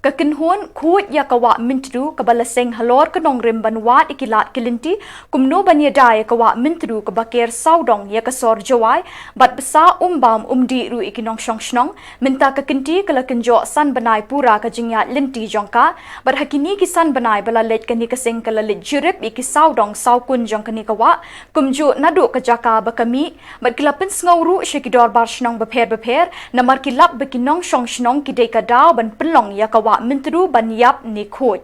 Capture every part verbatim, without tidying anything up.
Ka kynhun khuid ïa ka Wah Myntdu kaba la seng halor ka nongrim ban wad ïa ki lad ki lynti kumno ban ïada ïa ka Wah Myntdu kaba ker sawdong ïa ka sor Jowai bad bsa um bam um dih ruh ïa ki nongshong shnong. Mynta ka kynti ka la kynjoh san bnai pura ka jingïaid lynti jong ka bad ha kine ki san bnai ba la leit kane ka seng ka la leit jurip ïa ki sawdong sawkun jong kane ka wah kumjuh naduh ka jaka ba ka mih bad ki la pynsngew ruh sha ki dorbar shnong bapher bapher namar ki lap ba ki nongshong shnong ki dei ka daw ban pynlong ïa ka Wah Myntdu ban ïap ne khuid.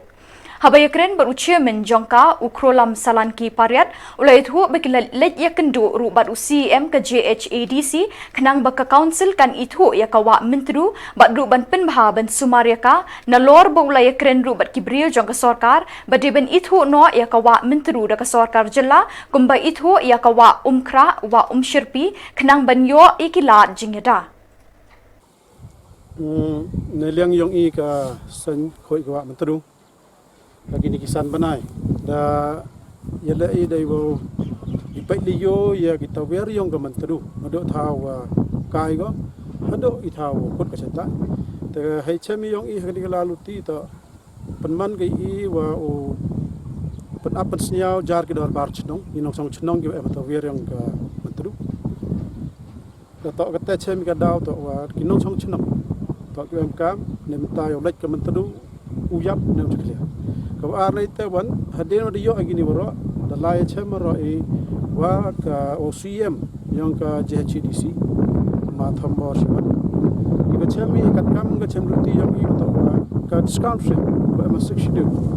Haba ïakren bad u chairman jong ka u Khrolam Salanki Pariat u la ïathuh ba ki la leit ïakynduh ruh bad u C E M ka J H A D C khnang ba ka council kan ithuh ïa ka Wah Myntdu bad ruh ban pynbha ban sumar ïa ka nalor ba u la ïakren ruh bad ki briew jong ka sorkar ba dei ban ithuh noh ïa ka Wah Myntdu da ka sorkar jylla kumba ithuh ïa ka Wah Umkhrah, Wah Umshyrpi khnang ban ïoh ïa ki lad jingïada. Hmm, na liang jong i ka seng khuid ka Wah Myntdu ha kine ki san bnai da ïaleh i dei wow i peit lei ïoh ïa ki tawiar jong ka Myntdu naduh thaw wa kai ko haduh i thaw wa kut ka shata. Te hei chem i jong i ha kine ki la luti to pynman ka i wa u pynap pynsniaw jar ki dorbar chnong i nongshong chnong ki wa em tawiar jong ka Myntdu. Da toh kata chem ka daw toh wa ki nongshong chnong toh ki em kam ne mynta ïa u leit ka Myntdu u ïap ne u jiklia. Ka wa ar lei te wan hadien wa da ïoh agi ni waroh da lai chem waroh i wa ka O C M jong ka J H A D C ma Thombor Shiwan. Ki ka chem i kat kam ka chem ruti jong i toh wa ka discount rate wa ma six schedule.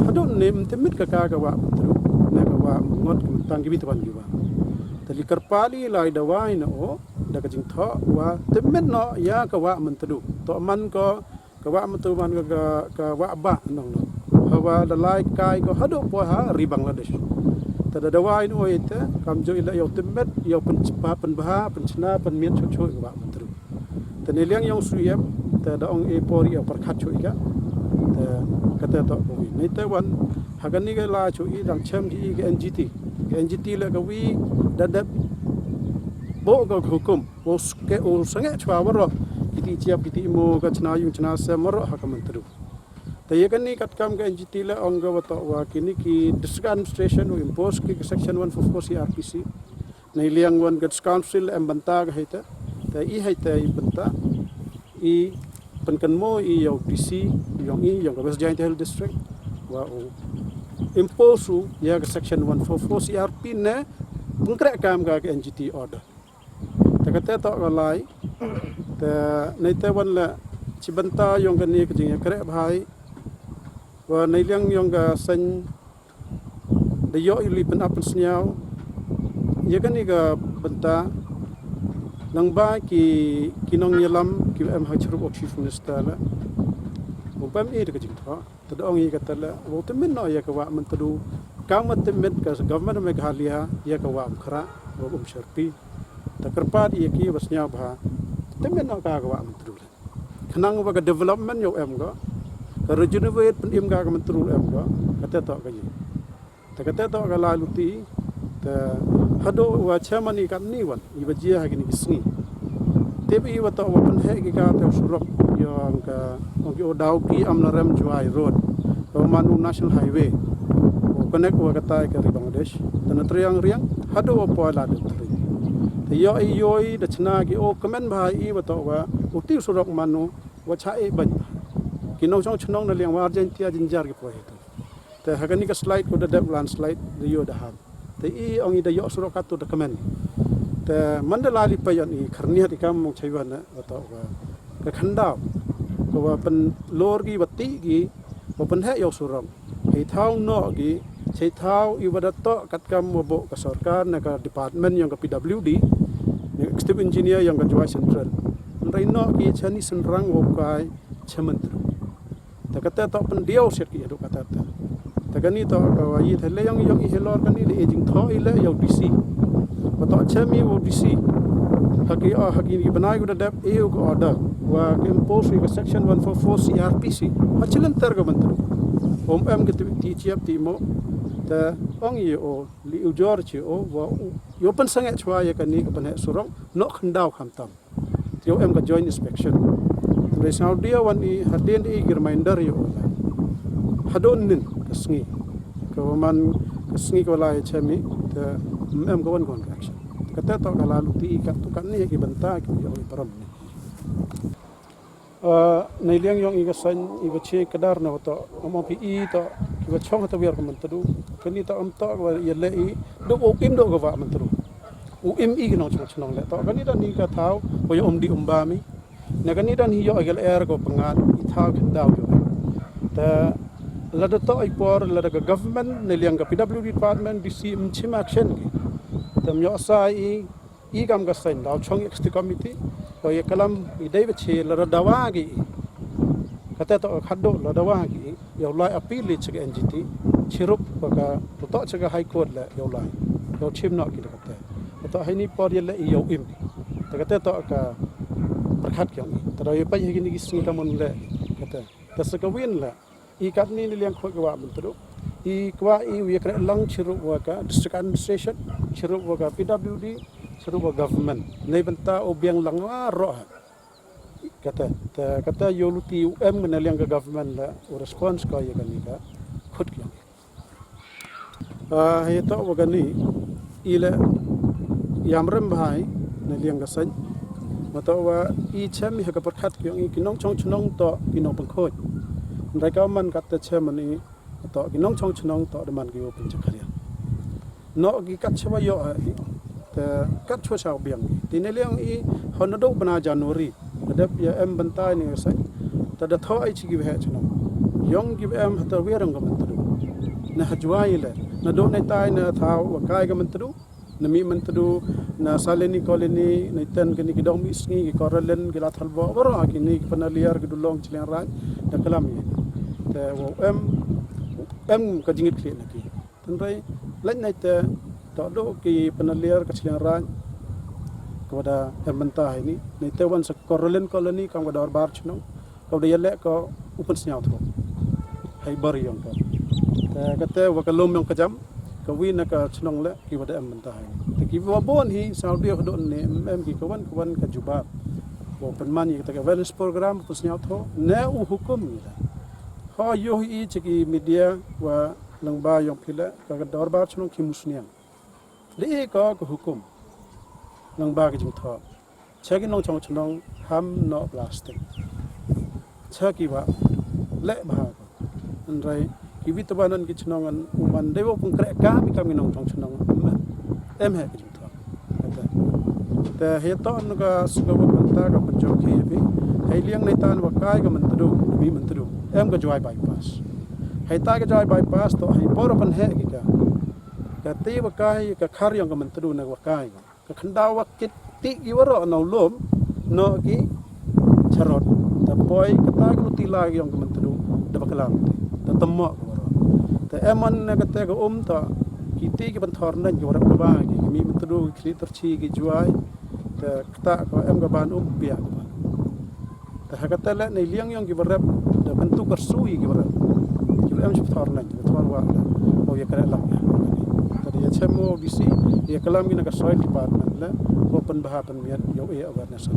Haduh ne mynta mit ka ka ka wa Myntdu ne ka wa ngot ka myntang ki bi twan ki wa. Te li kyrpad i lai dawai na o da ka jingthoh wa tymmen noh ïa ka Wah Myntdu. Toh man ko ka Wah Myntdu man ka ka Wah Bah nong nong. Hawa da lai kai ko haduh poi ha ri Bangladesh. Te da dawai na o ite kam jo ila ïa u tymmen ïa u pynchpa pynbha pynchna pynmiet chut chut ka Wah Myntdu. Te ne liang jong shu ïem te da ong e por ïa pyrkhat chut ïa ka. Te kata toh ko wi. Nei te wan ha kani ka la chut i dang chem ji i ka N G T. Ka N G T le ka wi da dep bo ka hukum. Wow sangeh chwa waroh kiti chiap kiti mo ka chna yung chna sem waroh ha ka Myntdu. Te ïa kani kat kam ka N G T le ong ka wa toh wa kini ki district administration u impose ki section one four four C R P C. Nei liang wan ka council em bynta ka hei te. Te i hei te i bynta i pynkan mo i ïa u D C jong i jong ka West Jaintia Hills District wa u impose u ïa ka section one four four C R P ne pynkreh kam ka N G T order. Te kata toh ka lai te nei te wan le chi bynta jong kani ka jingïakreh bhai wa nei liang jong ka seng da ïoh i li pynap pynsniaw ïa kani ka bynta nang ba ki ki nongïalam ki em ha chirup o chief minister le u pem i da ka jingthoh. Te da ong ïa kata le wow tymmen noh ïa ka Wah Myntdu kam ma tymmen ka government Meghalaya ïa ka Wah Umkhrah Wah Umshyrpi. Te kyrpad ïa ki ba sniaw bha tymmen noh ka ka Wah Myntdu le khnang ba ka development ïa u em ko ka regenerate pynim ka ka Myntdu em ko kata toh ka ïa. Te kata toh ka la luti te haduh wa chairman i kat ni wan i ba jia ha kini ki sngi. Tip i wa toh wa pynheh ki ka te surok ïong ka ong ki o daw ki am la rem Jowai road ka man u national highway u connect wa ka tai ka ri Bangladesh. Te na triang riang haduh wa poi la dut tri te ïoh i ïoh i da chna ki o kmen bha i wa toh wa u ti surok man u wa cha e ban ki nongshong chnong na liang wa Jaintia jinjar ki poi. Te ha kani ka slide ko da dep landslide da ïoh da ham. Te i ong i da ïoh surok katu da kmen. Te man da la li payon i kharniat i kam mong chaiwan na wa toh wa ka khandaw ko wa pyn lor gi wa ti gi wa pynheh ïoh surok. Hei thaw noh gi chai thaw i wa da toh kat kam wa bo ka sorkar na ka department ïong ka P W D na executive engineer ïong ka Jowai Central. Nrai noh gi chani senrang wa kai chaman tru. Te kata toh pyndiaw siat ki ïa duk kata te. Te kani toh ka wa i te le ïong ïong i helor kani le i jingthoh i le ïa u D C. Ba toh chem i u D C. Ha ki o ha ki ni bnai u da dep i u ka order wa ki impose i ka section one four four C R P C. Ha chilen ter ka Myntdu. Om em ki ti chiap ti mo. Te ong i o li u jor chi o wa u yo pynsangeh chwa ïa kani ka pynheh surok noh khandaw kham tam. Te em ka joint inspection. Re Saudi wan i hadien i ki reminder ïa u la. Hadon nin ka sngi. Ka man ka sngi ka wala ïa chemi te em ka wan ka wan reaction. Kata to ka la luti i kat tu kan ni ki benta ki ïa u param ni. Nei liang yong i ka sain i ba che kadar na to amo pi i to ki ba chong hata wiar ka mentadu. Kani to am to ka ïa le i do u im do ka wa mentadu. U im i ki nong chong chnong le to kani da ni ka thau ko ïa um di um ba mi. Na kani dan hi ïoh ïa ka lyer ko pyngan i thaw khyndaw ïoh. Te lada toh i por lada ka government ne liang ka P W D department D C mchim action ki. Te ym ïoh sa i i kam ka seng daw chong executive committee ko ïa kalam i dei ba chi lada dawa ki i. Kata toh ka khadduh lada dawa ki i ïoh lai appeal i chi ka N G T chirup ko ka toh chi ka high court le ïoh lai ïoh chim noh ki da kata. Kata hai ni por ïa le ïoh im. Te kata toh ka pyrkhat ki ong. Te da ïa pai hi ni ki sngi ta mon le kata. Te sa ka win le i kat ni ni liang khoi ka wa mentru. I kwa i wi kre lang chirup wa ka district administration, chirup wa ka P W D, chirup wa government. Nei benta u biang lang wa roh ha. Kata te kata ïoh luti u em na liang ka government le u response ka ïa ka ni ka khut ki ong. Hei toh wa kani i le ïam rem bhai na liang ka seng. Ma toh wa i chem i ha ka pyrkhat ki ong i ki nong chong chnong toh ki nong pynkhoj. Ndai ka man kat te chem ani toh ki nong chong chnong toh de man ki u pynchakharia. Noh ki kat chewa ïoh ha i te kat chewa shaw biang. Ti ne liang i hon na dok bana January. Te dep ïa em benta ni sa. Te da thoh ai chi ki waheh chnong. Yong ki em ha te wiar ong ka mentru. Na ha Jwai le na dok na tai na thaw wa kai ka mentru. Na mi mentru na Saleni Colony na iten kini ki dong mi sngi ki Koralen ki la thalbo baro ha kini ki panaliar ki dulong chileng raj. Da kalam i te wa em em ka jingit kli na ki. Tynrai lait nai te toh do ki panaliar ka chileng raj. Ka wada em benta hai ni nai te wan sa Koralen Colony kam ka dorbar chnong. Ka wada ïa leh ka u pynsñiaw tho. Hai bar ïong ka. Te kata wa ka lum ïong ka jam ka wi na ka chnong le ki wada em benta hai ni. Te ki wa bon hi sa u dia ka don ne em ki ka wan ka wan ka jubab. Wa pynman ïa kata ka awareness program u pynsñiaw tho ne u hukum ïa. Ho ïoh i chi ki media wa Lyngba ïong phi le ka dorbar chnong ki musniang. Dei ka ka hukum. Lyngba ka jingthoh. Cha ki nong chong chnong ham noh plastic. Cha ki wa le bha. Ndrai ki wi taba nan ki chnong an u man dei wa pung kreh ka mi kam ki nong chong chnong. Em he ka jingthoh. Te he to an ka suka wa panta ka pynjok hi phi. Hei liang nei tan wa kai ka mentru mi mentru. Em ka Jwai bypass. Hei ta ka Jwai bypass to hei por pan he ki ka. Ka te wa kai ka khar ïong ka mentru na wa kai. Ka khyndaw wa kit ti ki wa ro na u lum no ki charot. Ta poi ka ta ki ti la ïong ka mentru da ba kalam. Ta tamo ka wa ro. Ta em man na ka te ka um ta ki ti ki ban thor nañ ki wa ro ka ba ki mi mentru ki khli tar chi ki Jwai. Ta kata ka em ka ban um bia ka ban. Te ha kata le nei liang ïong ki barep da ban tu kar sui ki barep. Ki barep em chi thor nañ ki thor wa da. O ïa kare lang ïa. Te da ïa chem mo D C ïa kalam ki na ka soil department le ko pynbha pynmiat ïa u awareness.